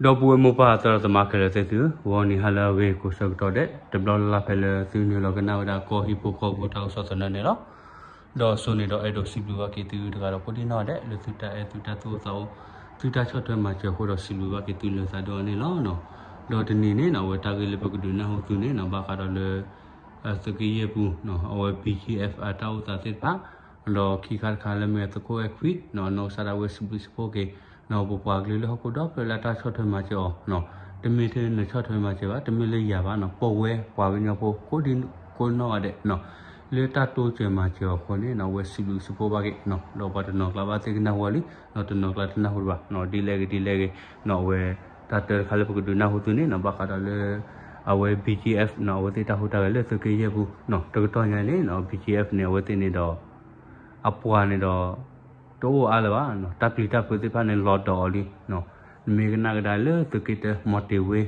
ဒီပုၢ်ဝဲၢ်မိၢ်ပၢ်သရၣ်သမါခဲလၢာ်သ့ၣ်သုဧၢ, ဂီၤနံၤဟါလၢအဂ့ၤကိးဆၢကတီၢ်ဒဲး တဘျီလၢ်လၢ်ဖဲလၢသုနုာ်လီၤကနၣ်ဝဲဒၣ်ကီၢ်ဟံၣ်ဖိဃီဖိတၢ်ကစီၣ်သနၢၣ်န့ၣ်လီၤ. ဒီးစိန့ၣ်ဒီးအဲၣ်ဒိးစံးဘျုးဘၣ်က့ၤသုတဂၤဒီးကိးဒံနီၢ်ဒဲး လၢသုတၢ်အဲၣ်သုတၢ်သူၣ်အိၣ်သးအိၣ် သုတၢ်ဆီၣ်ထွဲမၤစၢၤအဃိဒီးစံးဘျုးဘၣ်က့ၤသုလၢသးဒိၣ်အီၤန့ၣ်လီၤ. ဒီးတနံၤန့ၣ်နီၢ် အဝဲတၢ်ဂ့ၢ်လၢပကဒုးနၢ်ဟူသုန့ၣ်နီၢ် ဘၣ်ဃးဒီးလၢ သုးက့ယဲၢ်ပူၤ အဝဲ BGF အတၢ်အိၣ်သးသ့ၣ်တဖၣ် ဒီးခံခါတခါလၢမ့ၢ်သုးခိၣ်အဲၣ်ခွံ နီၢ်ကစၢ်ဒၣ်ဝဲစံးဘျုးစံးဖှိၣ်က့ၤ နီၢ်ပပှၤကလုာ်လၢဟီၣ်ခိၣ်ဒီဖျၢၣ်လၢအတၢ်ဆီၣ်ထွဲမၤစၢၤအီၤ တမ့ၢ်ထဲနဆီၣ်ထွဲမၤစၢၤဘၣ် တမ့ၢ်လၢယၤဘၣ်နီၢ် ပဝဲပှၤကညီဖိကိးဒံနီၢ်ဂၤဒဲး လၢတၢ်တိစၢၤမၤစၢၤအီၤအဃိန့ၣ်နီၢ် အဝဲစံးဘျုးစံးဖှိၣ်ဘၣ်က့ၤ ဒီးပှၤတနီၤကျါဘၣ်သ့ၣ်ကနၣ်ဟူလံ ဒီးတနီၤကျါတနၢ်ဟူဘၣ် ဒ်လဲၣ်ဂ့ၤဒ်လဲၣ်ဂ့ၤ နီၢ်အဝဲ တၢ်တၢတခါလၢပကဒုးနၢ်ဟူသုန့ၣ်နီၢ် ဘၣ်ဃးဒီးလၢ အဝဲ BGF နီၢ် အဝဲသ့ၣ်တၢ်ဟူးတၢ်ဂဲၤလၢသုးက့ယဲၢ်ပူၤ တကတီၢ်ညါန့ၣ်နီၢ် BGF န့ၣ် အဝဲသ့ၣ်န့ၣ်ဒီး အပှၤန့ၣ်ဒီး တအိၣ်အါလၢၤဘၣ် တၢ်ပျံၤတၢ်ဖုးသ့ၣ်တဖၣ်န့ၣ် လီၤဒီးအီၤလံ နမ့ၢ်ကနၣ်ကဒါလၢသုးက့တၢ မီၤတ့ၤဝ့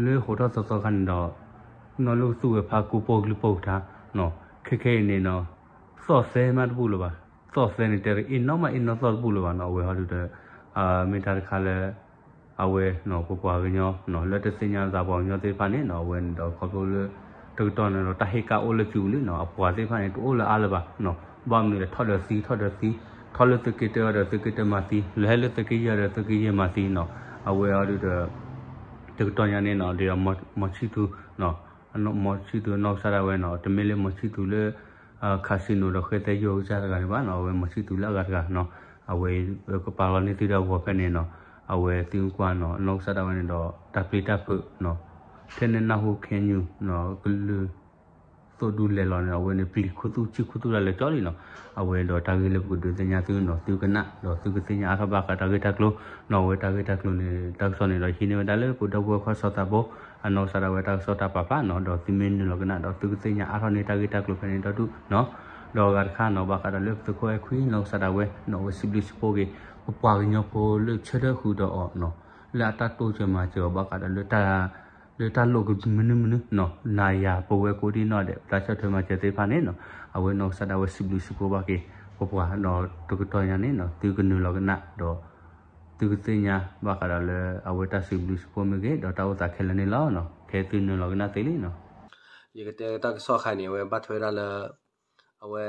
လၢဟိးထီၣ်သီသီခါန့ၣ်ဒီး နီၢ်လၢကသူဝဲဖးကူပီၣ်ကလုၢ်ပီၣ်ကထါ ခဲခဲအံၤန့ၣ်နီၢ် သီၣ်သဲမးတဘူၣ်လၢၤဘၣ် သီၣ်သဲန့ၣ်တဲအ့ၣ်နီၢ်မးအ့ၣ်နီၢ်သီၣ်တဘူၣ်လၢၤဘၣ်နီၢ် အဝဲဟီဒုးဒီး မ့ၢ်တၢ်တခါလၢ အဝဲနီၢ် ပပှၤကညီ လၢတသ့ၣ်ညါသးပှၤကညီသ့ၣ်တဖၣ်န့ၣ်နီၢ် အဝဲန့ၣ်ဒီးခီဖျိလၢ တကတီၢ်န့ၣ်ဒီးတၢ်ဟ့ၣ်ကၣ်အိၣ်လၢစုပူၤလံနီၢ် အပှၤသ့ၣ်တဖၣ်န့ၣ် တအိၣ်လၢအါလၢၤဘၣ်နီၢ် ဘၣ်မနုၤလဲၣ် ထီၣ်ဒီးသံ ထီၣ်ဒီးသံ ထီၣ်လၢသုးက့တၢအီၤဒီးသုးက့တၢမၤသံ လဲၤဟဲလၢသုးက့ယဲၢ်အီၤဒီးသုးက့ယဲၢ်မၤသံနီၢ် အဝဲအီၤဒုးဒီး တကတီၢ်ညါန့ၣ်နီၢ် ဒ်မီၤဆံၣ်သူ မီၤဆံၣ်သူနီၢ်ကစၢ်ဒၣ်ဝဲနီၢ် တမ့ၢ်လၢမီၤဆံၣ်သူလၢ casino ဒီးဃဲသဲယိၤကစၢ်တဂၤန့ၣ်ဘၣ်နီၢ် အဝဲမီၤဆံၣ်သူလၢအဂၤတဂၤနီၢ် အဝဲကပာ်လီၤန့ၢ်သုဒီးအဂီၤဖဲန့ၣ်နီၢ် အဝဲသုကွၢ်နီၢ် နီၢ်ကစၢ်ဒၣ်ဝဲန့ၣ်ဒီး တၢ်ပျံၤတၢ်ဖုးနီၢ် ထဲန့ၣ်နၢ်ဟူခဲညူနီၢ် ကလုၢ် သိၣ်ဒူလဲၤလီၤန့ၣ် အဝဲန့ၣ်ပျံၤခူသူၣ်ဆံၣ်ခူသူၣ်ဒၣ်လဲာ်ကၠီလံနီၢ် အဝဲဒီးတၢ်ဂ့ၢ်လၢပကဒုးသ့ၣ်ညါသုနီၢ် သုကနၣ် ဒီးသုကသ့ၣ်ညါအါထီၣ်ဘၣ်ဃးတၢ်ဂ့ၢ်တၢ်ကျိၤနီၢ် အဝဲတၢ်ဂ့ၢ်တၢ်ကျိၤန့ၣ် တၢ်ကစီၣ်န့ၣ်ဒီးဟံးန့ၢ်ဝဲဒၣ်လၢပဒီပုၢ်ဝဲၢ်ခွါစီၤသးဘိ အနီၢ်ကစၢ်ဒၣ်ဝဲတၢ်ကစီၣ်တၢ်ပာ်ဖျါနီၢ် ဒီးသုမ့ၢ်နုာ်လီၤကနၣ်ဒီးသုကသ့ၣ်ညါအါထီၣ်န့ၢ်တၢ်ဂ့ၢ်တၢ်ကျိၤဖဲန့ၣ်ဒီဒူၣ်နီၢ် ဒီးအဂၤတခါနီၢ် ဘၣ်ဃးဒီးလၢပသုးခိၣ်အဲၣ်ခွံနီၢ်ကစၢ်ဒၣ်ဝဲနီၢ် အဝဲစံးဘျုးစံးဖှိၣ်က့ၤ ပပှၤကညီဖိလၢဆၢထၢၣ်ဃုာ်ဒီးအီၤနီၢ် လၢအတၢ်တိစၢၤမၤစၢၤအီၤဘၣ်ဃးဒီးလၢ လၢတၢ်လိၣ်ကမနုၤမနုၤနီၢ် နၤယၤပဝဲကိးဒံနီၢ်ဒဲး ပတၢ်ဆီၣ်ထွဲမၤစၢၤသ့ၣ်တဖၣ်န့ၣ်နီၢ် အဝဲနီၢ်ကစၢ်ဒၣ်ဝဲစံးဘျုးစံးဖှိၣ်ဘၣ်က့ၤ ပပှၤဒီးတကတီၢ်ညါန့ၣ်နီၢ် သုကနုာ်လီၤကနၣ်ဒီး သုကသ့ၣ်ညါဘၣ်ဃးဒီးလၢအဝဲတၢ်စံးဘျုးစံးဖှိၣ်မ့ၢ်ဂ့ၤ ဒီးတၢ်အိၣ်သးခဲလၢာ်န့ၣ်လီၤ. ခဲသုနုာ်လီၤကနၣ်သ့လံနီၢ် ယကတဲတၢ်ကစီၣ်ခါန့ၣ် အဝဲဘၣ်ထွဲဒၣ်လၢ အဝဲ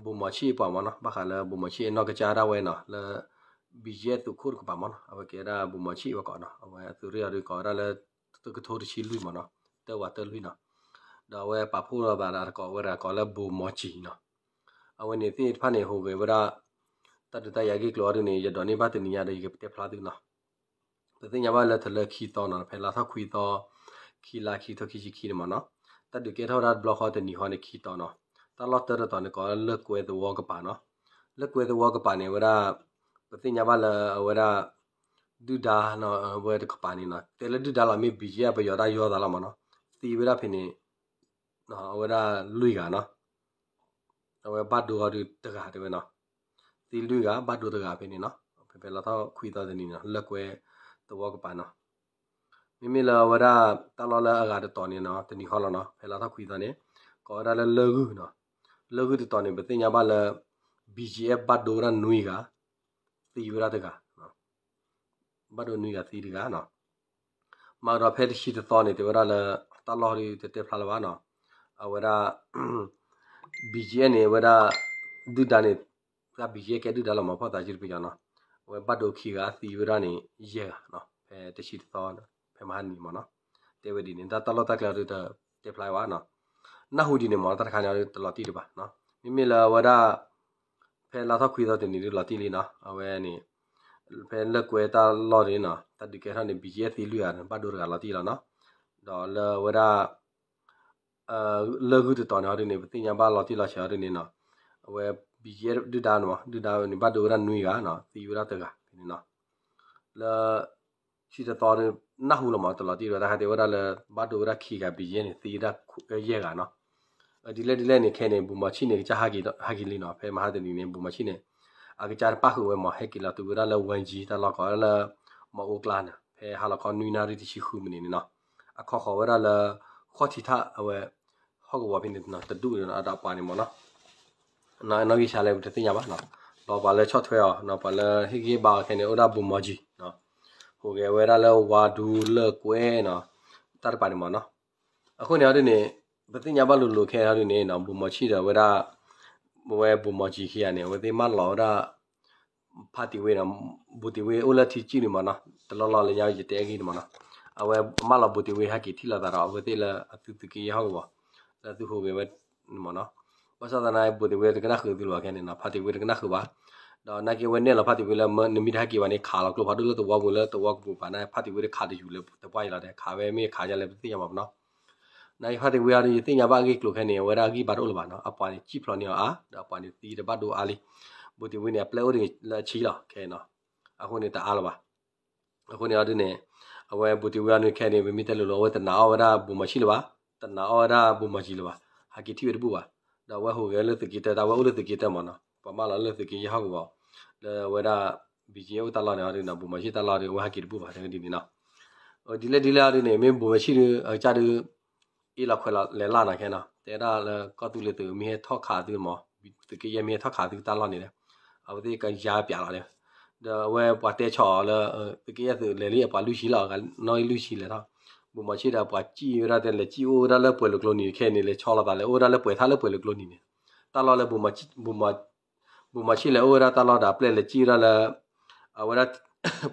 ဘူးမီၤဆံၣ်အပှၤမ့ၢ်နီၢ် ဘၣ်ဃးလၢဘူးမီၤဆံၣ်အနီၢ်ကစၢ်ဒၣ်ဝဲနီၢ် လၢ ဘံၣ်ယဲၢ် သုးခိၣ်တကပၤမ့ၢ်နီၢ် အဝဲကဲဒၣ်ဘူးမီၤဆံၣ်ဝဲကိးနီၢ် အဝဲအသုးရ့ၣ်အီၤဒုးကိးဝဲဒၣ်လၢ တကထိတဆံလွံၢ်မ့ၢ်နီၢ် တၢဝးတၢလွံၢ်နီၢ် ဒီးအဝဲပာ်ဖှိၣ်လီၤသးဒီးကိးဝဲဒၣ်ကိးလၢဘူးမီၤဆံၣ်နီၢ် အဝဲန့ၣ်သ့ၣ်တဖၣ်န့ၣ် ဟူးဂဲၤဝဲဒၣ် တၢ်ဒုးတၢ်ယၤဂ့ၢ်ကျိၤအီၤဒုးန့ၣ် ယဒိးန့ၢ်ဘၣ်တနံၤညါဒီးယကတဲဖျါသုနီၢ် ပသ့ၣ်ညါဘၣ်လၢတလၢခံသီနီၢ် ဖဲလါထီၣ်ခွံသီ ခံလါခံထိခံဆံခံန့ၣ်မ့ၢ်နီၢ် တၢ်ဒုးကဲထီၣ်ဝဲဒၣ်တဘျီဃီတနံၤဃီန့ၣ်ခံသီနီၢ် တၢ်လီၢ်တၢတတီၤန့ၣ်ကိးလၢကွဲသဝီကပၤနီၢ် လၢကွဲသဝီကပၤန့ၣ် အဝဲဒၣ် ပသ့ၣ်ညါဘၣ်လၢအဝဲဒၣ် ဒုၣ်ဒါနီၢ် အဝဲတကပၤန့ၣ်နီၢ် တဲလၢဒုၣ်ဒါလီၤ မ့ၢ်ဘံၣ်ယဲၢ်ပယီၤတၢ်ယီသးလီၤမ့ၢ်နီၢ် သံဝဲဒၣ်ဖဲန့ၣ် အဝဲဒၣ်လွံၢ်ဂၤနီၢ် အဝဲဘၣ်ဒိအီၤဒုးတဂၤတဲဝဲနီၢ် သံလွံၢ်ဂၤ ဘၣ်ဒိတဂၤဖဲန့ၣ်နီၢ် ဖဲဖဲလါထီၣ်ခွံသီတနံၤန့ၣ်နီၢ် လၢကွဲသဝီကပၤနီၢ် မ့မ့ၢ်လၢအဝဲဒၣ်တၢ်လီၢ်လၢအဂၤတတီၤန့ၣ်နီၢ် တနံၤဃီလီၤနီၢ် ဖဲလါထီၣ်ခွံသီန့ၣ် ကိးဝဲဒၣ်လၢလၢဂုၢ်နီၢ် လၢဂုၢ်တတီၤန့ၣ် ပသ့ၣ်ညါဘၣ်လၢ ဘံၣ်ယဲၢ် ဘၣ်ဒိဝဲဒၣ်နွံဂၤ သံဝဲဒၣ်တဂၤ ဘၣ်ဒိနွံဂၤသံတဂၤနီၢ် မၤကဒီးဖဲတဆံတသီန့ၣ် တဲဝဲဒၣ်လၢ တၢ်လီၢ်ဒုးတတဲဖျါလၢၤဘၣ်နီၢ် အဝဲဒၣ် ဘံၣ်ယဲၢ်န့ၣ် အဝဲဒၣ် ဒုၣ်ဒါန့ၣ် တၢ်ဘံၣ်ယဲၢ်ကဲဒုၣ်ဒါလီၤမ့ၢ် ဖီၣ်သးစုတပယီၤနီၢ် အဝဲဘၣ်ဒိခံဂၤသံဝဲဒၣ်န့ၣ် ယဲၢ်ဂၤနီၢ် ဖဲတဆံတသီ ဖဲမဟါတနံၤမ့ၢ်နီၢ် တဲဝဲဒ်န့ၣ် တၢ်တၢ်လီၢ်တၢ်ကျဲအီၤဒုးတတဲဖျါဘၣ်နီၢ် နၢ်ဟူဒ်န့ၣ်မ့ၢ် တၢ်တခါန့ၣ်အီၤဒုးတလီၤတံၢ်ဒံးဘၣ်နီၢ် မ့မ့ၢ်လၢအဝဲဒၣ် ဖဲလါထီၣ်ခွံသီတနံၤဒုးလီၤတံၢ်လံနီၢ် အဝဲန့ၣ် ဖဲလၢကွဲတၢ်လီၢ်န့ၣ်နီၢ် တၢ်ဒုးကဲထီၣ်န့ၣ် ဘံၣ်ယဲၢ်သံလွံၢ်ဂၤ ဘၣ်ဒိတဂၤလီၤတံၢ်လီၤနီၢ် ဒီးလၢအဝဲဒၣ် လၢဂုၢ်တတီၤန့ၣ်အီၤဒုးန့ၣ် ပသ့ၣ်ညါဘၣ်လီၤတံၢ်လီၤဆဲးအီၤဒုးန့ၣ်နီၢ် အဝဲ ဘံၣ်ယဲၢ်ဒုၣ်ဒါန့ၣ်မ့ၢ် ဒုၣ်ဒါန့ၣ် ဘၣ်ဒိဝဲဒၣ်နွံဂၤနီၢ် သံဝဲဒၣ်တဂၤဖဲန့ၣ်နီၢ် လၢ ဆံတသီ နၢ်ဟူလီၤမ့ၢ် တလီၤတံၢ်ဒီး တၢ်ခါတဲဝဲဒၣ်လၢ ဘၣ်ဒိဝဲဒၣ်ခံဂၤ ဘံၣ်ယဲၢ်န့ၣ် သံဝဲဒၣ်ယဲၢ်ဂၤနီၢ် ဒ်လဲၣ်ဒ်လဲၣ်န့ၣ် ခဲန့ၣ် ဘူးမီၤဆံၣ်န့ၣ် ကစၢ်ဟဲက့ၤလံနီၢ် ဖဲမဟါတနံၤန့ၣ် ဘူးမီၤဆံၣ်န့ၣ် အကစၢ်တပၣ်ဃုာ်ဝဲမ့ၢ် ဟဲက့ၤလီၤတုၤဝဲဒၣ်လၢ ဝဲကၠံ တၢ်လီၢ်ကိးဝဲဒၣ်လၢ မီၤအိၣ်ကျါန့ၣ် ဖဲဟါလီၤခီနွံနၣ်ရံၣ်တဆံဃုမံးနံးန့ၣ်နီၢ် အခီၣ်ဃီၤဝဲဒၣ်လၢ ဃီၣ်ထံးထၣ်အဝဲ ဟီၣ်ကဝီၤဖဲန့ၣ် တဒူၣ်အဒီးအပှၤန့ၣ်မ့ၢ်နီၢ် နီၢ်ဂံၢ်ဆါလဲၣ် ပတသ့ၣ်ညါဘၣ်နီၢ် ဒီးပှၤလၢဆီၣ်ထွဲအီၤ ပှၤလၢဟ့ၣ်ဂံၢ်ဟ့ၣ်ဘါအီၤခဲန့ၣ် အိၣ်ဒၣ်ဘူးမီၤကၠံနီၢ် ဟူးဂဲၤဝဲဒၣ်လၢဝါဒူလၢကွဲနီၤ, တၢ်တပၤန့ၣ်မ့ၢ်နီၤ. အဃိန့ၣ်အီၤဒ်န့ၣ် ပသ့ၣ်ညါဘၣ်လိၤလိၤခဲအံၤဒ်န့ၣ်နီၤ, ဘိၣ်မီၤဆံၣ်ဒီးဝဲဒၣ် ဝဲဘိၣ်မီၤဆံၣ်ခံဂၤန့ၣ် အဝဲသ့ၣ်မၢလီၤဝဲဒၣ် ဖါတံၢ်ဝ့နီၤ, ဘိၣ်တံၢ်ဝ့အိၣ်လၢထံကၠံၣ်န့ၣ်မ့ၢ်နီၤ, တလီၢ်လီၢ်လၢညါယတဲအဂ့ၢ်န့ၣ်မ့ၢ်နီၤ, အဝဲမၢလီၤဘိၣ်တံၢ်ဝ့ဟဲက့ၤထံၣ်လိာ်သးဒီး အဝဲသ့ၣ်လၢအသုသုးက့ယဲၢ်ဟီၣ်ကဝီၤ လၢအသုဟူးဂဲၤဝဲန့ၣ်မ့ၢ်နီၤ. ဘၣ်ဆၣ်သနာ်က့ ဘိၣ်တံၢ်ဝ့တကနၣ်ဃုာ်သုလၢၤဘၣ်ခဲန့ၣ်နီၤ, ဖါတံၢ်ဝ့တကနၣ်ဃုာ်ဘၣ်. ဒီးနာ်က့အဝဲနဲၣ်လီၤဖါတံၢ်ဝ့လၢ နမ့ၢ်တဟဲက့ၤဘၣ်န့ၣ် ခးလီၤကျိဖးဒိၣ်လၢသဝီပူၤလၢသဝီပူၤဘၣ်န့ၣ် ဖါတံၢ်ဝ့တခးတယူၤလၢတပှၢ်အံၤလီၤဒီး ခးဝဲမ့ၢ်ခးယါလဲၣ်ပသ့ၣ်ညါဘၣ်မ့ၢ်နီၤ. နာ်က့ဖါတံၢ်ဝ့အီၤဒ် ယသ့ၣ်ညါဘၣ်အဂ့ၢ်ကျိၤခဲန့ၣ် အဝဲဒၣ်အဂံၢ်ဘါတအိၣ်လၢၤဘၣ်နီၤ, အပှၤန့ၣ် စံၣ်ဖျိးန့ၢ်အီၤအါ ဒီးအပှၤန့ၣ်သံတဘၣ်ဒိအါလံ. ဘိၣ်တံၢ်ဝ့န့ၣ် အပျဲၢ်အိၣ်တဂ့ၤလၢအဆံလီၤခဲအံၤနီၤ, အဃိန့ၣ်တအါလၢၤဘၣ်. အဃိန့ၣ်အီၤဒ်န့ၣ် အဝဲဘိၣ်တံၢ်ဝ့အီၤဒ်န့ၣ်ခဲန့ၣ် ပမ့ၢ်တဲလိၤလိၤ အဝဲတနာ်အီၣ်ဝဲဒၣ်ဘိၣ်မီၤဆံၣ်လၢၤဘၣ်, တနာ်အီၣ်ဝဲဒၣ်ဘိၣ်မီၤဆံၣ်လၢၤဘၣ်, ဟးက့ၤထံၣ်ဝဲတဘူၣ်ဘၣ်. ဒီးအဝဲဟူးဂဲၤလၢသုးက့တၢ် တၢ်ဝဲအိၣ်လၢသုးက့တၢ်မ့ၢ်နီၤ, ပှၤမၢလီၤလၢသုးက့ယဲၢ်ဟီၣ်ကဝီၤ လၢအဝဲဒၣ် ဘံၣ်ကၠံၣ်အိၣ်တၢ်လီၢ်န့ၣ်အီၤဒ်န့ၣ် ဘိၣ်မီၤဆံၣ်တၢ်လီၢ်ဒီး အဝဲဟးက့ၤတဘူၣ်ဘၣ် တဲဝဲဒ်န့ၣ်နီၤ. ဒ်လဲၣ်ဒ်လဲၣ်အီၤဒ်န့ၣ် မ့ၢ်ဘိၣ်မီၤဆံၣ်ဒီး အကစၢ်ဒီး အ့ၣ်လီၤခွဲးလီၤလဲၤလၢ်နီၤခဲနီၤ, တဲဒၣ်လၢကီၢ်သူလ့ၤသုးမ့ၢ်ဟဲထီၣ်ခးသုမ့ၢ် သုးက့ယဲၢ်မ့ၢ်ဟဲထီၣ်ခးသုတၢ်လီၢ်န့ၣ်ဒီး အဝဲသ့ၣ်ကယါပၠးလီၤဒီး ဒီးအဝဲပှၤတဲဆီၣ်အီၤလၢ သုးက့ယဲၢ်သုးလဲၤလံအပှၤလွံၢ်ဆံလီၤ, နီၣ်ဂံၢ်လွံၢ်ဆံလဲၤထီၣ်, ဘိၣ်မီၤဆံၣ်ဒီးပှၤစံၣ်ဝဲဒၣ်တဲ လဲၤစံၣ်အိၣ်ဝဲဒၣ်လၢပှဲၤလိာ်ကျိနံၤခဲအံၤန့ၣ် လဲၤဆီလီၤသးလဲၤအိၣ်ဝဲဒၣ်လၢပှဲၤထၣ်လၢပှဲၤလိာ်ကျိနံၤန့ၣ်, တၢ်လီၢ်လၢ ဘိၣ်မီၤဆံၣ်လဲၤအိၣ်ဝဲဒၣ်တၢ်လီၢ်ဒီးအပျဲၢ်လဲၤစံၣ်ဝဲဒၣ်လၢ အဝဲဒၣ်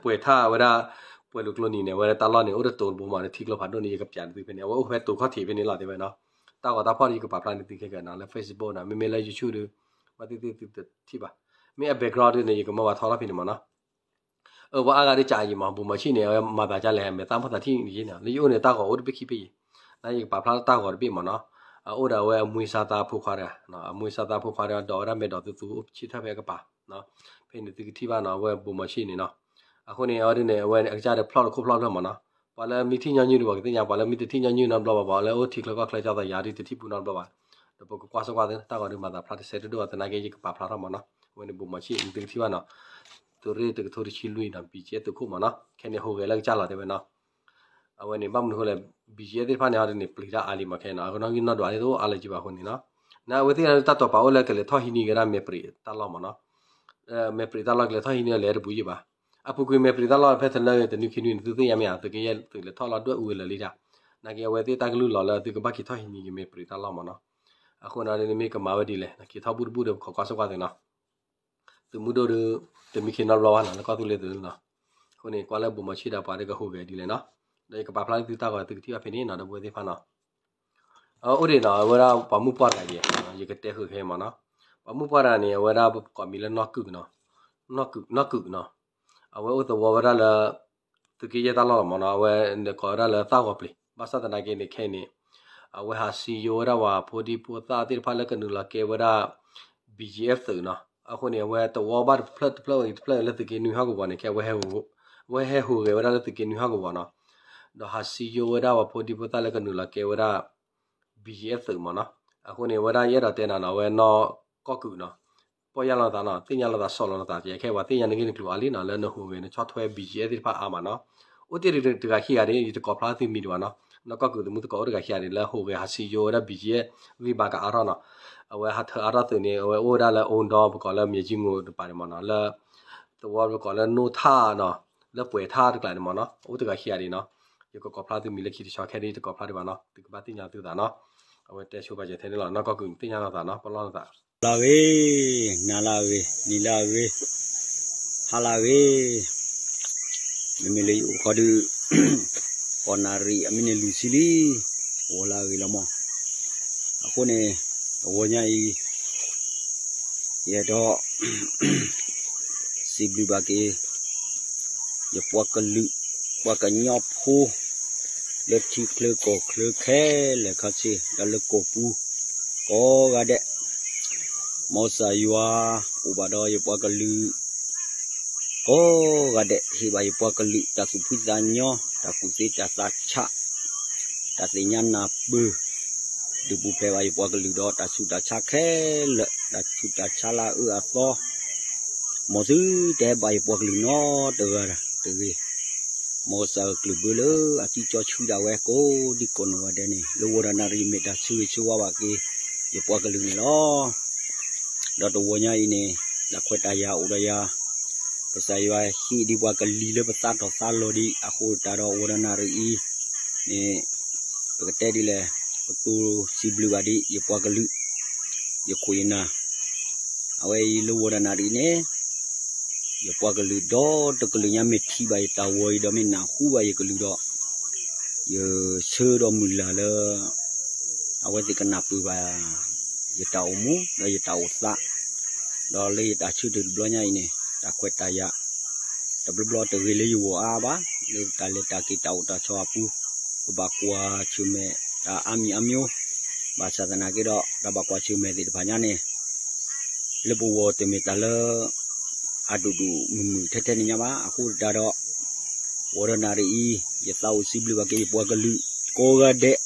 ပှဲၤထၣ်ဝဲဒၣ် ပှဲၤလိာ်ကျိနံၤန့ၣ် အဝဲဒၣ်တၢ်လီၢ်န့ၣ် အိၣ်တတိၤတဘိမးဒီးထံကျိဖးဒိၣ်န့ၣ် ယကပၠးသုဖဲန့ၣ် အဝဲအိၣ်ဖဲတိၤခီၣ်ထံးဖဲန့ၣ်လီၤတဲဝဲနီၤ, တၢ်ဂီၤတၢ်ဖီၣ်ဒီးယကပာ်ဖျါန့ၢ်သုခဲကနၤလၢ Facebook နီၤ, မ့မ့ၢ်လၢ YouTube ဒီး ဘၣ်သ့ၣ်သ့ၣ်သုတထံၣ်ဘၣ်, မ့ၢ်အ background ဒ်န့ၣ် ယကမၢဝဲထီထီၣ်ဖဲန့ၣ်မးနီၤ. အဝဲအါဂၤဒ်ကးယံာ်မး ဘိၣ်မီၤဆံၣ်န့ၣ် အဝဲမၤသးဒ်လဲၣ် မဲာ်သၣ်မီၢ်သးထံၣ်န့ၣ်နီၤ လၢယအိၣ်န့ၣ်တၢ်ဂီၤအိၣ်တဘ့ၣ်ခံဘ့ၣ်ယံၤ, နာ်က့ယကပာ်ဖျါလၢတၢ်ဂီၤတဘ့ၣ်မးနီၤ, အအိၣ်ဒီးအဝဲအမွေးစားသားဖိခွါတဂၤ, အမွေးစားသားဖိခွါတဂၤ ဒိးဝဲဒၣ်မဲာ်ဒိးသူသူအိၣ်ဆံၣ်ထီၣ်ဖဲအကပၤ, ဖဲန့ၣ်သုကထံၣ်ဘၣ်နီၤ အဝဲဘိၣ်မီၤဆံၣ်န့ၣ်နီၤ, အဃိန့ၣ်အဝဲဒ်န့ၣ် အဝဲအကစၢ်ဒီးဖျီၣ်တခိၣ်ဖျီၣ်တဖျၢၣ်မးနီၤ, ပှၤလၢမ့ၢ်ထံၣ်ညီနုၢ်ဒီးပှၤကသ့ၣ်ညါ ပှၤလၢမ့ၢ်တထံၣ်ညီနုၢ်နီတဘျီဘၣ် ပှၤလၢအိၣ်ထံချၢကီၢ်ချၢကၠီသးယၤဒ်တထံၣ်ပူၤနီတဘျီဘၣ်, ဒီးပကကွၢ်စ့ၢ်ကွၢ်သ့ တၢ်ဂီၤဒုးမၤသးဖျါတစဲးတဒိၣ် သနာ်က့ယကပာ်ဖျါထီၣ်မးနီၤ, အဝဲန့ၣ်ဘိၣ်မီၤဆံၣ်န့ၣ်သုကထံၣ်ဘၣ်နီၤ, သုးရ့ၣ်တကထိတဆံလွံၢ်နီၤ BGF သုးခိၣ်မးနီၤ ခဲန့ၣ်ဟူးဂဲၤလၢကစၢ်လီၤတဲဝဲနီၤ အဝဲန့ၣ် ဘၣ်မနုၤအဃိလဲၣ် BGF သ့ၣ်တဖၣ်န့ၣ်အီၤဒ်န့ၣ် ပျံၤတၢ်အါလံမးခဲနီၤ အကနီၣ်ဂံၢ်နီၣ်ဒွးသ့ၣ်တအိၣ်အါလၢၤကံဘၣ်အဃိန့ၣ်နီၤ, နအဝဲသ့ၣ်တၢ်တိာ်ပာ်အိၣ်လၢကလဲၤထီၣ်ဟံးန့ၢ်က့ၤဒၣ်မဲာ်ပြံးတၢ်လီၢ်မးနီၤ, မဲာ်ပြံးတၢ်လီၢ်ကလဲၤထီၣ်ဟံးန့ၢ်လဲၤတပူၤယံၤဘၣ်, အပူၤကွံာ်မဲာ်ပြံးတၢ်လီၢ်ဖဲတလၢတနွံခံနွံန့ၣ် သုသ့ၣ်ညါမ့ၢ်ဧါ သုးက့ယဲၢ်သုးလဲၤထီၣ်လီၤဒွဲၣ်အူဝဲလၢာ်လံတၢ်, နာ်က့အဝဲသ့ၣ်တၢ်ကလုၢ်လီၤလၢသုကဘၣ်က့ၤထီၣ်ဟံးန့ၢ်က့ၤမဲာ်ပြံးတၢ်လီၢ်မးနီၤ, အဃိန့ၣ်ဒ်န့ၣ်မ့ၢ်ကမၤဝဲဒ်လဲၣ် က့ၤထီၣ်ဘူၣ်တဘူၣ်ဒီးပခိးကွၢ်စ့ၢ်ကွၢ်သ့နီၤ သုးမုၢ်ဒိၣ်ဒီး တမံခ့နီတဘျီဘၣ်နီၤ လၢကီၢ်သူလ့ၤသုးနီၤ, အဃိန့ၣ် ကွၢ်လၢဘိၣ်မီၤဆံၣ်ဒီးပှၤဒီးကဟူးဂဲၤဒ်လဲၣ်နီၤ, ဒီးယကပာ်ဖျါလၢသုတၢ်ဂီၤသုကထံၣ်ဘၣ်ဖဲန့ၣ်နီၤ ဒီပုၢ်ဝဲၢ်သ့ၣ်တဖၣ်နီၤ, အအိၣ်ဒံးနီၤ အဝဲဒၣ်ပှၤမုၣ်ပှၢ်တဂၤယဲၢ် ယကတဲဃုာ်ခဲအံၤမးနီၤ, ပှၤမုၣ်ပှၢ်တဂၤန့ၣ် အဝဲဒၣ်ပကိးမံၤလၢနီၢ်ကုၢ်နီၤ, နီၢ်ကုၢ်နီၤ, အဝဲအိၣ်သဝီဝဲဒၣ်လၢ သုးက့ယဲၢ်တၢ်လီၢ်လီၤမးနီၤ, အဝဲကိးဝဲဒၣ်လၢသၣ်ဂီၤပျံၤ ဘၣ်ဆၣ်သနာ်က့န့ၣ်ခဲအံၤန့ၣ် အဝဲဟးစံယိၤဝဲဒၣ်ပှၤဖိဒံဖိသၣ်သ့ၣ်တဖၣ်လၢကနုာ်လီၤကဲဝဲဒၣ် BGF သုးနီၤ, အဃိန့ၣ် အဝဲသဝီဘၣ်တဖျၢၣ်တဖျၢၣ်တဖျၢၣ်လၢသုးက့နွံဟီၣ်ကဝီၤန့ၣ် ခဲအံၤ အဝဲဟဲဟူးဂဲၤဝဲဒၣ်လၢသုးက့နွံဟီၣ်ကဝီၤနီၤ, ဒီးဟးစံယိၤဝဲဒၣ်ပှၤဖိဒံဖိသၣ်လၢကနုာ်လီၤကဲဝဲဒၣ် BGF သုးမးနီၤ, အဃိန့ၣ် အဝဲဒၣ်ယအဲၣ်ဒိးတဲနၤနီၤ အဝဲနီၢ်ကီၢ်ကုၢ်နီၤ, ပီၢ်ယၢ်လီၤသးနီၤ သ့ၣ်ညါလီၤသးစီၣ်လီၤသး ယခဲပှၤသ့ၣ်ညါနဂ့ၢ်နကျိၤအါလံနီၤ လၢနဟူးဂဲၤနဆီၣ်ထွဲ BGF သ့ၣ်တဖၣ်အါမးနီၤ, အိၣ်တ့ၢ်တဂၤခံဂၤဒ် ယတကိးဖျါသုမံၤဒံးဘၣ်နီၤ, နီၢ်ကီၢ်ကုၢ်သုးမုၢ်သကိးအိၣ်တဂၤခံဂၤဒ် လၢဟူးဂဲၤဟးစံယိၤဝဲဒၣ် BGF ဂံၢ်ဘါကအါထီၣ်နီၤ, အဝဲဟးထၢအါထီၣ်သုးန့ၣ် အဝဲအိၣ်ဝဲဒၣ်လၢအူဒီပကိးလၢမၠဲကၠံငိုတပၤန့ၣ်မးနီၤ လၢ သဝီပကိးလၢနိၣ်ထၣ်နီၤ, လၢပှဲၤထၣ်တကျးန့ၣ်မးနီၤ အိၣ်တဂၤခံဂၤဒ်နီၤ, ယကကိးဖျါသုမံၤလၢခံတဆီခဲဒ်ယတကိးဖျါဒံးဘၣ်နီၤ သုကဘၣ်သ့ၣ်ညါသုသးနီၤ, အဝဲတဲဆိပာ်စၢၤထဲန့ၣ်လီၤ နီၢ်ကီၢ်ကုၢ်သ့ၣ်ညါလီၤသးနီၤ ပီၢ်လီၤသး လၢအဂ့ၤ, နၤလၢအဂ့ၤ, နံၤလၢအဂ့ၤ, ဟါလၢအဂ့ၤ, မ့မ့ၢ်လၢယအိၣ်ခီဒုး ဃိးနၣ်ရံၣ် အမ့ၢ်န့ၣ်လွံၢ်ဆံလံ, အဝဲလၢအဂ့ၤလီၤမး, အဃိန့ၣ် တဝီညါအံၤ ယအဲၣ်ဒိး စံးဘျုးဘၣ်က့ၤ ယပှၤကလုာ် ပှၤကညီဖိ လၢထံချၢကီၢ်ချၢခဲလၢာ်ခဲဆ့ ဒီးလၢကီၢ်ပူၤ ကိးဂၤဒဲး, မ်ကစၢ်ယွၤအိၣ်ဘၣ်ဒီးယပှၤကလုာ် ကိးဂၤဒဲး ဟ့ၣ်ဘၣ်ယပှၤကလုာ် တၢ်သူၣ်ဖှံသးညီ တၢ်ကူၣ်သ့တၢ်သးဆး တၢ်သ့ၣ်ညါနၢ်ပၢၢ် ဒုးပူၤဖျဲးဘၣ်ယပှၤကလုာ်ဒီး တၢ်ဆူးတၢ်ဆါခဲလၢာ် တၢ်ဆူးတၢ်ဆါလၢအအၢအသီ မ်သုတဟဲဘၣ်ယပှၤကလုာ်နီတဂၤတဂ့ၤ, မ်ကစၢ်ကလုၢ်ဘၢလၢအသံကၠီဆှံဒၣ်ဝဲ ကိးဒံကိးနီၢ်ဂၤဒဲးန့ၣ် လၢဝီၤတၢ်နၣ်ရံၣ်မ့ၢ်တၢ်ဆၢဂ့ၤဆၢဝါဘၣ်က့ၤ ယပှၤကလုာ်န့ၣ်လီၤ. ဒီးတဝီညါအံၤန့ၣ် တၢ်ခွဲးတၢ်ယာ်အိၣ်ဒီးယၤ ကစၢ်ယွၤဟ့ၣ်ဒံးပှၤကလံၤလၢပသးထီၣ်သးလီၤဒံးအဃိသတးဒီး ဝီၤဒီးနၣ်ရံၣ်အံၤန့ၣ် ပကတဲဒ်လဲၣ်, ပတိၢ်စံးဘျုးဘၣ်ဒံးယပှၤကလုာ်, ယခိၣ်ယနၢ်, အဝဲအံၤလၢဝီၤဒီးနၣ်ရံၣ်န့ၣ် ယပှၤကလုာ်ဒီတကလုာ်ညါ မ့ၢ်ထံၣ်ဘၣ်ယတၢ်ဝီၤအံၤဒီး မ့ၢ်နၢ်ဟူဘၣ်ယကလုၢ်ဒီး ယဆၢဒီးမုၢ်လၢ်လၢ အဝဲသ့ၣ်ကနၢ်ပၢၢ်ဘၣ် ယတၢ်အိၣ်မူဒီးယတၢ်အိၣ်သး, ဒီးလၢယတၢ်ဆၢထၢၣ်တဘျီညါအံၤန့ၣ် တၢ်ခွဲးတၢ်ယာ် တဘျီဘျီတဂ့ၤလၢယဂီၢ်အါဘၣ်, လၢတၢ်လဲၤတၢ်က့ၤတၢ်အိၣ်တၢ်ဆိးအပူၤ ပဘၣ်ကွၢ်ဆၢၣ်မဲာ်တၢ်အါမံၤအါမံၤ, ဘၣ်ဆၣ်သနာ်က့ဒီး တၢ်ဘၣ်ကွၢ်ဆၢၣ်မဲာ်သ့ၣ်တဖၣ်ညါန့ၣ် လၢပဂီၢ်တမ့ၢ်တၢ်လၢ အဒိၣ်ဒိၣ်မုၢ်မုၢ်ထဲထဲန့ၣ်ညါဘၣ်. အဃိသတးဒီး ဝီၤဒီးနၣ်ရံၣ်အံၤ ယသးအိၣ်စံးဘျုးဘၣ်က့ၤယပှၤကလုာ်ကိးဂၤဒဲး,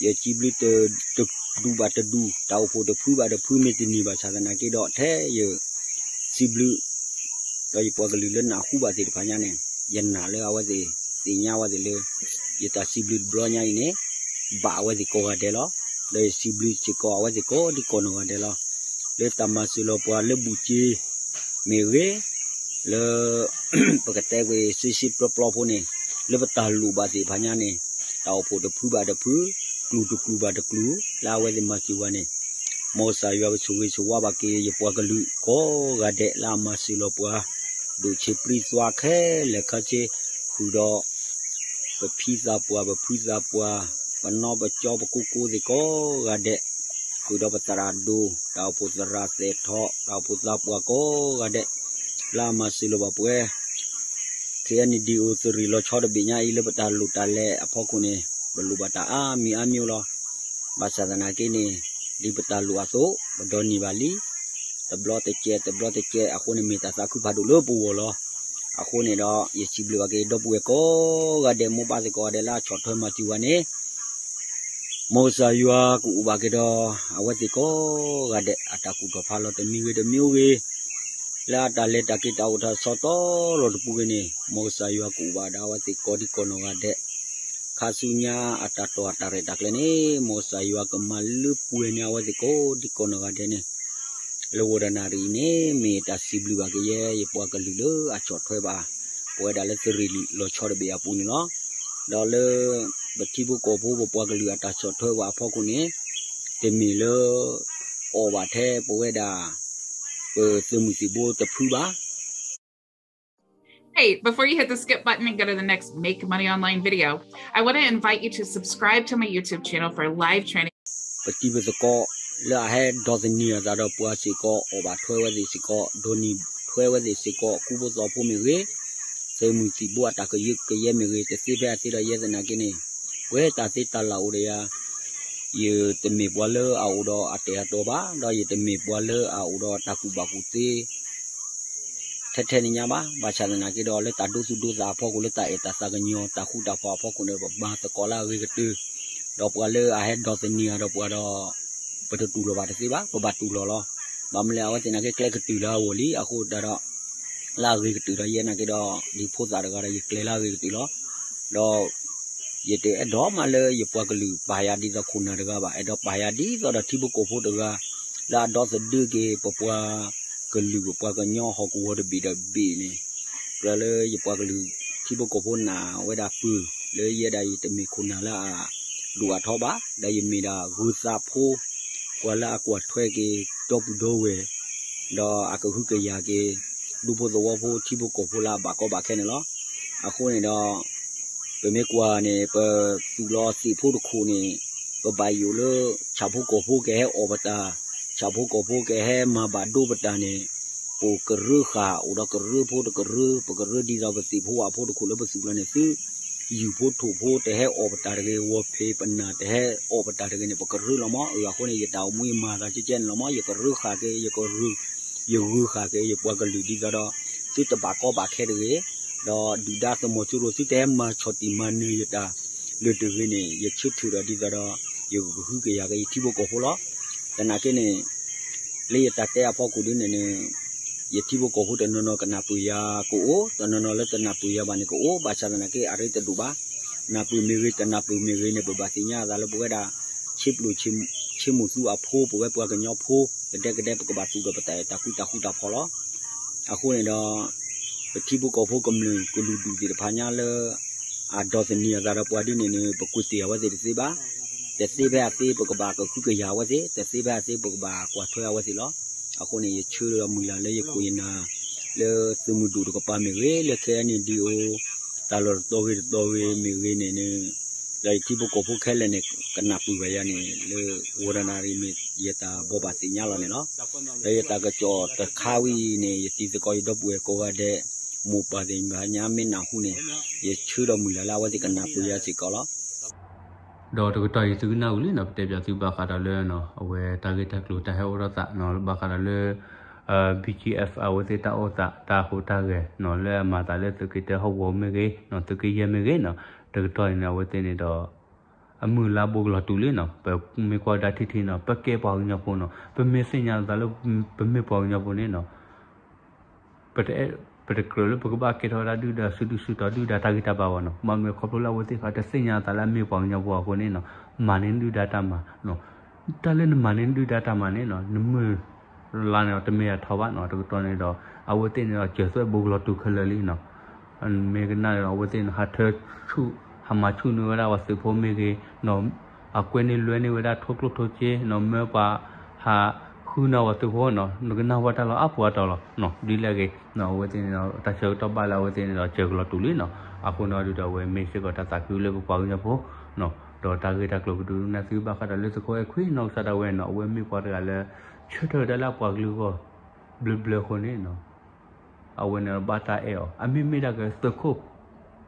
ယစံးဘျုးတဒူၣ်ဘၣ်တဒူၣ်, တၢ်အိၣ်ဖှိၣ်တဖုဘၣ်တဖုမ့ၢ်တန့ၢ်ဘၣ်ဆၣ်သနာ်က့ဒီး ထဲယစံးဘျုး ဒီးယပှၤကလုာ်လၢနၢ်ဟူဘၣ်သ့ၣ်တဖၣ်ညါန့ၣ် ယနာ်လၢအဝဲသ့ၣ်သ့ၣ်ညါဝဲသ့ၣ်လၢ ယတၢ်စံးဘျုးတဘျီညါအံၤန့ၣ် ဘၣ်အဝဲသ့ၣ်ကိးဂၤဒဲးလီၤ. ဒီးယစံးဘျုးစ့ၢ်ကီးအဝဲသ့ၣ်ကိးဒံကိးနီၢ်ဂၤဒဲးလီၤ. လၢတၢ်မၤစၢၤလီၤပှၤလၢဘူးက့မ့ၢ်ဂ့ၤ, လၢ ပကတဲကွံာ်စ့စ့ပျီပျီဖိန့ၣ် လၢပတၢ်လိၣ်ဘၣ်သ့ၣ်တဖၣ်ညါန့ၣ် တၢ်အိၣ်ဖှိၣ်တဖုဘၣ်တဖု, ကျူၢ်တကျူၢ်ဘၣ်တကျူၢ် လၢအဝဲသ့ၣ်မၤစၢၤပှၤန့ၣ် မ်ကစၢ်ယွၤကဆိၣ်ဂ့ၤဆိၣ်ဝါဘၣ်က့ၤ ယပှၤကလုာ်ကိးဂၤဒဲးလၢအမၤစၢၤလီၤပှၤ, ဒိၣ်ဆံးပြံသွါခဲလၢာ်ခဲဆ့, ဃုာ်ဒီး ပဖံသးပှၢ် ပဖုသးပှၢ်, ပနီပကၠီပကိကိသ့ၣ်ကိးဂၤဒဲး, ဃုာ်ဒီးပသရၣ်ဒိၣ်, တၢ်အိၣ်ဖှိၣ်သရၣ်သဲးထီၣ်, တၢ်အိၣ်ဖှိၣ်သးပှၢ်ကိးဂၤဒဲး, လၢအမၤစၢၤလီၤဘၣ်ပှၤ ခ့ၣ်အဲၣ်နံၣ်ဒံၣ်အိၣ်သရံၣ်လီၤဆီတဘ့ၣ်ညါအံၤ လၢပတၢ်လိၣ်တၢ်လဲၤအဖီခိၣ်န့ၣ် ပလိၣ်ဘၣ်တၢ်အါမံၤအါမံၤလီၤ. ဘၣ်ဆၣ်သနာ်က့န့ၣ် ဒ်ပတၢ်လိၣ်အသိး ပဒိးန့ၢ်ဘၣ်လံ တဘျီတကဲး တဘျီတကဲးအဃိန့ၣ် မ့ၢ်တၢ်သးခုဖးဒိၣ်လၢပဂီၢ်လီၤ. အဃိန့ၣ်ဒီး ယစံးဘျုးဘၣ်က့ၤ ဒီပုၢ်ဝဲၢ်ကိးဂၤဒဲး မိၢ်ပၢ်သ့ၣ်ကိးဂၤဒဲးလၢအဆီၣ်ထွဲမၤစၢၤဝဲန့ၣ် မ်ကစၢ်ယွၤကအိၣ်ဘၣ်က့ၤဒီး အဝဲသ့ၣ်ကိးဂၤဒဲး အတၢ်ကူၣ်ထီၣ်ဖးလီၤတမံၤဂ့ၤတမံၤဂ့ၤ, လၢအတၢ်လဲၤတၢ်က့ၤတၢ်အိၣ်တၢ်ဆိးတီလီၤတပူၤဂ့ၤန့ၣ် မ်ကစၢ်ယွၤကအိၣ်ဘၣ်ဒီးအဝဲသ့ၣ်ကိးဒံကိးနီၢ်ဂၤဒဲး, ခါဆူညါအတၢ်တီၢ်အတၢ်ရဲၣ်တၢ်ကျဲၤန့ၣ် မ်ကစၢ်ယွၤကမၤလၢပှဲၤန့ၢ်အဝဲသ့ၣ်ကိးဒံကိးနီၢ်ဂၤဒဲးန့ၣ် လၢဝီၤဒီးနၣ်ရံၣ်အံၤန့ၣ် မ့ၢ်တၢ်စံးဘျုးဘၣ်က့ၤယဲ ယပှၤကလုာ်လၢအဆီၣ်ထွဲဘၣ် ပဝဲဒၣ်လၢသရံၣ်လီၤဆီတဘ့ၣ်အပူၤန့ၣ်လီၤ. ဒီးလၢ ပထံဖိကီၢ်ဖိပပှၤကလုာ်အတၢ်ဆီၣ်ထွဲဘၣ်အဖီခိၣ်န့ၣ် တမ့ၢ်လၢ အီၣ်ဘၣ်ထဲပဝဲဒၣ် ပသုးမုၢ်သံၣ်ဘိတဖုဘၣ် Hey, before you hit the skip button and go to the next Make Money Online video, I want to invite you to subscribe to my YouTube channel for live training. ပတံၤပသကိး လၢအဟဲဒိးသန့ၤအသးဒီးပှၤစ့ၢ်ကီး အီၣ်ဘၣ်ထွဲဝဲသ့ၣ်စ့ၢ်ကီး ဒိးန့ၢ်ထွဲဝဲသ့ၣ်စ့ၢ်ကီး ကူဖိသီဖိမ့ၢ်ဂ့ၤ, သုးမုၢ်သံၣ်ဘိအတၢ်ကယၢကယဲမ့ၢ်ဂ့ၤ တသ့ဖဲအသ့ဒီးယဲသနာ်က့န့ၣ် ပဝဲတၢ်သ့တၢ်လၢ်အိၣ်ဒီးယၤ ယတမ့ၢ်ပှၤလၢအအိၣ်ဒီးအတၢ်အဲၣ်အတီဘၣ် ဒီးယတမ့ၢ်ပှၤလၢအအိၣ်ဒီးတၢ်ကူၣ်ဘၣ်ကူၣ်သ့ ထဲထဲန့ၣ်ညါဘၣ်. ဘၣ်ဆၣ်သနာ်က့ဒီး လၢတၢ်ဒိသူၣ်ဒိသးအဖီခိၣ် လၢတၢ်အဲၣ်တၢ်သးကညီၤ တၢ်ဃူတၢ်ဖိးအဖီခိၣ်န့ၣ် ပမၤသကိးလၢအဂ့ၤကတၢၢ်, ဒီးပှၤလၢအဟဲဒိးသန့ၤအဒီးပှၤဒီး ပတတူၢ်လိာ်ဘၣ်တသ့ဘၣ်, ပဘၣ်တူၢ်လိာ်လီၤ. ဘၣ်မနုၤလဲၣ် အဝဲသ့ၣ်နာ်က့ကျဲကတုၤလၢအဂီၢ်လံ အဃိသတးဒီး လၢအဂ့ၤကတၢၢ်ဒီးယဲနာ်က့ဒီး ဒ်ဖိသၣ်တဂၤဒီးယကျဲလၢအဂ့ၤကတၢၢ်လီၤ. ဒီး ယတအဲၣ်ဒိးမးလၢယပှၤကလုာ်ပာ်ယၤဒ်သိးခိၣ်နၢ်တဂၤဘၣ်, အဲၣ်ဒိးပာ်ယၤဒ်သိးဒီးထံဖိကီၢ်ဖိတဂၤ လၢအဒိးသဒၢက့ၤ ပပှၤကလုာ်ပပှၤကညီဟီၣ်ကဝီၤတဘ့ၣ်ဒီးတဘ့ၣ်န့ၣ်, ကြၢးလၢယပှၤကလုာ်ထံဖိကီၢ်ဖိနာ်ဝဲဒၣ်ပၢၢ် လၢယဲဒၣ်ယတမ့ၢ်ခိၣ်နၢ်လၢအဒိၣ်အထီဘၣ်, ဒီးယမ့ၢ်ဒၣ်ဂုၤသးဖိ ပှၤလၢအကွၢ်ထွဲက့ၤဒီပုၢ်ဒီဝဲၢ် ဒီးအကဟုကယာ်က့ၤ ဒူဖိသဝီဖိထံဖိကီၢ်ဖိလၢအဘၣ်ကီဘၣ်ခဲန့ၣ်လီၤ. အဃိန့ၣ်ဒီး ပမ့ၢ်ကွၢ်န့ၣ် ပသူၣ်လီၤသ့ၣ်ဖိတခိၣ်န့ၣ် ပဘၣ်ယိၣ်လၢ ဆၣ်ဖိကီၢ်ဖိကဟဲအီၣ်ပတၢ်, ဆၣ်ဖိကီၢ်ဖိကဟဲမၤဘၣ်ဒိပတၢ်န့ၣ် ပကရၢဃာ်အိၣ်ဒီးကရၢဖိတကရၢ, ပကရၢဒ်သိးပသ့ၣ်ဖိဝၣ်ဖိတခိၣ်လၢပသူၣ်လီၤန့ၣ်သု ယူၢ်ဖိထိၣ်ဖိတဟဲအီၣ်ပတၢ်တဂ့ၤ, ဝီၤဖံးပနၢ်တဟဲအီၣ်ပတၢ်တဂ့ၤန့ၣ် ပကရၢလီၤမး. အဃိန့ၣ် ယတၢ်အိၣ်မူယမၤသးကဲကဲန့ၣ်လီၤမး, ယကရၢဃာ်က့ၤ ယကရၢ ယဂုၤဃာ်က့ၤယပှၤကလုာ်ဒ်သိးဒီး သုတဘၣ်ကီဘၣ်ခဲတဂ့ၤ, ဒီးဒုၣ်ဒါသုးမီၤစိရိၤသုတဟဲမၤဆီၣ်တံၢ်မၤနၢၤယတၢ်လၢၤတဂ့ၤန့ၣ် ယဆၢထၢၣ်ဒီးဒ်သိးဒီး ယကဟုကယာ်က့ၤယထံဖိကီၢ်ဖိလီၤ. သနာ်က့န့ၣ် လၢယတၢ်တဲအဖီခိၣ်ဒ်န့ၣ်န့ၣ် ယထံဖိကီၢ်ဖိတနီၤနီၤကနၢ်ပၢၢ်ယၤကအိၣ်, တနီၤနီၤလၢတနၢ်ပၢၢ်ယၤဘၣ်န့ၣ်ကအိၣ်, ဘၣ်ဆၣ်သနာ်က့အရ့တဒိၣ်ဘၣ်. နၢ်ပၢၢ်မ့ၢ်ဂ့ၤ တနၢ်ပၢၢ်မ့ၢ်ဂ့ၤန့ၣ် ပဘၣ်သ့ၣ်ညါအသးလၢပဝဲဒၣ် ဆ့ပျိၢ်ဆ့မုၢ်သူအဖိ ပဝဲပှၤကညီဖိ ကဒဲကဒဲပကဘၣ်သူၣ်ဒီးပတၢ်အဲၣ်တၢ်ကွံတၢ်ဃူတၢ်ဖိးလီၤ. အဃိန့ၣ်ဒီး ပထံဖိကီၢ်ဖိကမျၢၢ်ကလုာ်ဒူၣ်သ့ၣ်တဖၣ်ညါလၢ အဒိးသန့ၤအသးဒီးပှၤဒ်န့ၣ်န့ၣ် ပကွၢ်တ့ၢ်အဝဲသ့ၣ်တသ့ဘၣ်. တသ့ဖဲအသ့ ပကဘၣ်ကဟုကယာ်အဝဲသ့ၣ်, တသ့ဖဲအသ့ ပကဘၣ်ကွၢ်ထွဲအဝဲသ့ၣ်လီၤ. အဃိန့ၣ် ယဆၢဒီးမုၢ်လၢ်လၢယခိၣ်ယနၢ် လၢသုးမုၢ်ဒိၣ်တကပၤမ့ၢ်ဂ့ၤ, လၢ ခဲအံၤန့ၣ် ဒ်အိၣ် တၢ်လီၢ်တတီၤဂ့ၤတတီၤဂ့ၤမ့ၢ်ဂ့ၤန့ၣ်န့ၣ် ဒီးယထံဖိကီၢ်ဖိခဲလၢာ်န့ၣ် ကနၢ်ပၢၢ်ဘၣ်ယၤန့ၣ် လၢ ဝီဒနၣ်ရံၣ် မ့ၢ်ယတၢ်ဘိးဘၣ်သ့ၣ်ညါလီၤန့ၣ်လီၤ. ဒီးယတၢ်ကစီၣ်တခါဝဲအံၤန့ၣ် ယတံၤသကိးယဒီပုၢ်ဝဲၢ်ကိးဂၤဒဲး မိၢ်ပၢ်သ့ၣ်တဖၣ်ညါမ့ၢ်နၢ်ဟူန့ၣ် ယဆၢဒီးမုၢ်လၢ်လၢအဝဲသ့ၣ်ကနၢ်ပၢၢ်ယၤစ့ၢ်ကီးလီၤ. ဒီးတကတီၢ်အံၤသုကနၣ်အုၣ်လံနီၤ ပတဲပၠးသုဘၣ်ဃးဒီးလၢ အဝဲတၢ်ဂ့ၢ်တၢ်ကျိၤတၢ်ဟဲအိၣ်ထီၣ်သးနီၤ ဘၣ်ဃးဒီးလၢ BGF အဝဲသ့ၣ်တၢ်အိၣ်သးတၢ်ဟူးတၢ်ဂဲၤနီၤ လၢအမၤသးလၢသုးက့တၢဟီၣ်ကဝီၤမ့ၢ်ဂ့ၤနီၤ သုးက့ယဲၢ်မ့ၢ်ဂ့ၤနီၤ တကတီၢ်အံၤန့ၣ် အဝဲသ့ၣ်န့ၣ်ဒီး အမုၢ်လၢ်ဘိးကလီၤတူာ်လံနီၤ ပမ့ၢ်ကွၢ်ကဒါထံထံနီၤ ပကဲပှၤကညီဖိနီၤ ပမ့ၢ်သ့ၣ်ညါသးလၢ ပမ့ၢ်ပှၤကညီဖိန့ၣ်နီၤ ပတအဲၣ် ပတကြၢးလၢပကဘၣ်ကဲထီၣ်ဝဲဒၣ်ဒုၣ်ဒါစုဒုၣ်စုတီၤ ဒုၣ်ဒါတၢ်ဂံၢ်တၢ်ဘါဘၣ်နီၤ မ့မ့ၢ်ခီဖျိလၢအဝဲသ့ၣ်တဖၣ်တသ့ၣ်ညါသးလၢအမ့ၢ်ပှၤကညီဖိအဃိန့ၣ်နီၤ မၤန့ၢ်ဒုၣ်ဒါတၢ်မၤနီၤ တၢ်လၢနမၤန့ၢ်ဒုၣ်ဒါတၢ်မၤန့ၣ်နီၤ နမုၢ်လၢ်န့ၣ်ဒီးတမ့ၢ်အထီဘၣ်နီၤ တကတီၢ်န့ၣ်ဒီး အဝဲသ့ၣ်န့ၣ်ဒီးစၢၤသွဲၣ်ဘိးကလီၤတူာ်ခဲလၢာ်လံနီၤ မ့ၢ်ကနၣ်န့ၣ်ဒီး အဝဲသ့ၣ်န့ၣ် ဟးထၢဆူၣ် ဟးမၤဆူၣ်န့ၢ်ဝဲဒၣ်ပှၤသုးဖိမ့ၢ်ဂ့ၤနီၤ အကွဲန့ၢ်လွဲန့ၢ်ဝဲဒၣ်ထိၣ်ကျိၣ်ထိၣ်စ့နီၤ မၢပှၤဟးဃုန့ၢ်ပှၤသုးဖိနီၤ နကနၢ်ဟူတၢ်လီၤအါပူၤအါတီၤလီၤနီၤ ဒ်လဲၣ်ဂ့ၤနီၤ အဝဲသ့ၣ်န့ၣ်ဒီး တၢ်ဆၢကတီၢ်ဘၣ်လၢအဝဲသ့ၣ်န့ၣ်ဒီး စၢၤကလီၤတူာ်လံနီၤ အဃိန့ၣ်ဒီး အဝဲမ့ၢ်စ့ၢ်ကီးတၢ်သးခုလၢပပှၤကညီဖိနီၤ ဒီးတၢ်ဂ့ၢ်တၢ်ကျိၤကဒုးနၢ်သုဘၣ်ဃးဒီးလၢသုးခိၣ်အဲၣ်ခွံနီၢ်ကစၢ်ဒၣ်ဝဲနီၤ အဝဲမ့ၢ်ပှၤတဂၤလၢ ဆၢထၢၣ်ဝဲဒၣ်လၢအပှၤကလုာ်အဂီၢ် ဘျၢဘျၢအဃိန့ၣ်နီၤ အဝဲန့ၣ်ဒီးဘၣ်တၢ်အဲၣ်အီၤ အမ့မ့ၢ်ဒၣ်ကသုးခိၣ်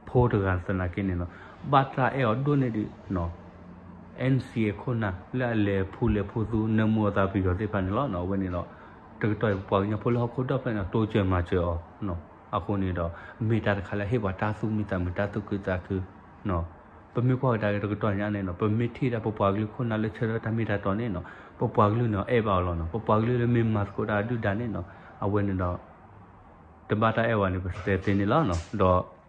ဖိတဂၤသနာ်က့န့ၣ်နီၤ ဘၣ်တၢ်အဲၣ်အီၤဒိၣ်န့ၢ်ဒံးနီၤ NCA ခိၣ်နၢ် လၢအလဲၤဖူလဲၤဖူသူ နၢမူအသးပယီၤသ့ၣ်တဖၣ်န့ၣ်လီၤနီၤ အဝဲန့ၣ်ဒီး တကတီၢ်အံၤပပှၤကညီဖိလၢဟီၣ်ခိၣ်ဒီဖျၢၣ်န့ၣ် တိစၢၤမၤစၢၤအီၤနီၤ အဃိန့ၣ်ဒီး မ့ၢ်တၢ်တခါလၢဟ့ၣ်ပှၤတၢ်သူၣ်မံသးမုာ် တၢ်သူၣ်ခုသးခုနီၤ ပမ့ၢ်ကွၢ်ကဒါက့ၤတကတီၢ်ညါန့ၣ်နီၤ ပမ့ၢ်ထံၣ်ဒၣ်ပပှၤကလုာ်ခိၣ်နၢ်လၢဆၢထၢၣ်တၢ်မ့ၢ်တၢ်တီန့ၣ်နီၤ ပပှၤကလုာ်န့ၣ်အဲၣ်ဘၣ်အီၤလီၤနီၤ ပပှၤကလုာ်လၢမ့ၢ်မၤသကိးတၢ်ဒုၣ်ဒါန့ၣ်နီၤ အဝဲန့ၣ်ဒီး တဘၣ်တၢ်အဲၣ်ဝဲန့ၣ် ပတဲသ့န့ၣ်လီၤနီၤ ဒီး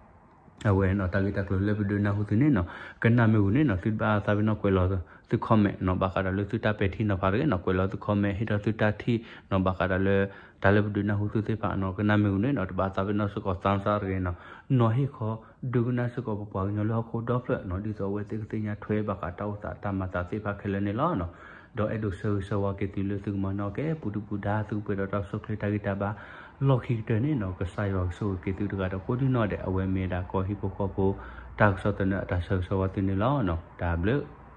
အဝဲနီၤ တၢ်ဂ့ၢ်တၢ်ကျိၤလၢပဒုးနၢ်ဟူသုန့ၣ်နီၤ ကနၣ်မ့ၢ်ဂ့ၤန့ၣ်နီၤ သုတဘၣ်သးပ့ၤနီၣ်ကွဲးလီၤသု comment နီၤ ဘၣ်ဃးဒီးလၢသုတၢ်ပဲာ်ထံနီၤဖးတဂ့ၤနီၤ ကွဲးလီၤသု comment ဟ့ၣ်ထီၣ်သုတၢ်ထံၣ်နီၤ ဘၣ်ဃးဒီးလၢ တၢ်လၢပဒုးနၢ်ဟူသုသ့ၣ်တဖၣ်နီၤ ကနၣ်မ့ၢ်ဂ့ၤန့ၣ်နီၤ တဘၣ်သးပ့ၤနီၣ်စ့ၢ်ကီး thumbs up တဂ့ၤနီၤ နီၤဟ့ၣ်ခီ ဒုးကနၣ်စ့ၢ်ကီးပပှၤကညီလၢဟီၣ်ခိၣ်ဒီဖျၢၣ်နီၤ ဒ်သိးအဝဲသ့ၣ်ကသ့ၣ်ညါထွဲဘၣ်ဃးတၢ်အိၣ်သးတၢ်မၤသးသ့ၣ်တဖၣ်ခဲလၢာ်န့ၣ်လီၤနီၤ ဒီးအဲၣ်ဒိးဆၢဂ့ၤဆၢဝါက့ၤသုလၢသုကမၤနၢၤက့ၤ ပူၤဒုၣ်ပူၤဒါ သုကပှဲၤဒီးတၢ်ကစီၣ်ချ့တၢ်ဂံၢ်တၢ်ဘါ လီၢ်ခံကတၢၢ်န့ၣ်နီၤ ကစၢ်ယွၤကဆိၣ်ဂ့ၤက့ၤသုတဂၤဒီးကိးဒံနီၢ်ဒဲး အဝဲမ့ၢ်ဒၣ်ကီၢ်ဟံၣ်ဖိဃီဖိ တၢ်ကစီၣ်သန့အတၢ်ဆၢဂ့ၤဆၢဝါသုန့ၣ်လီၤနီၤ တၢ်ဘျုး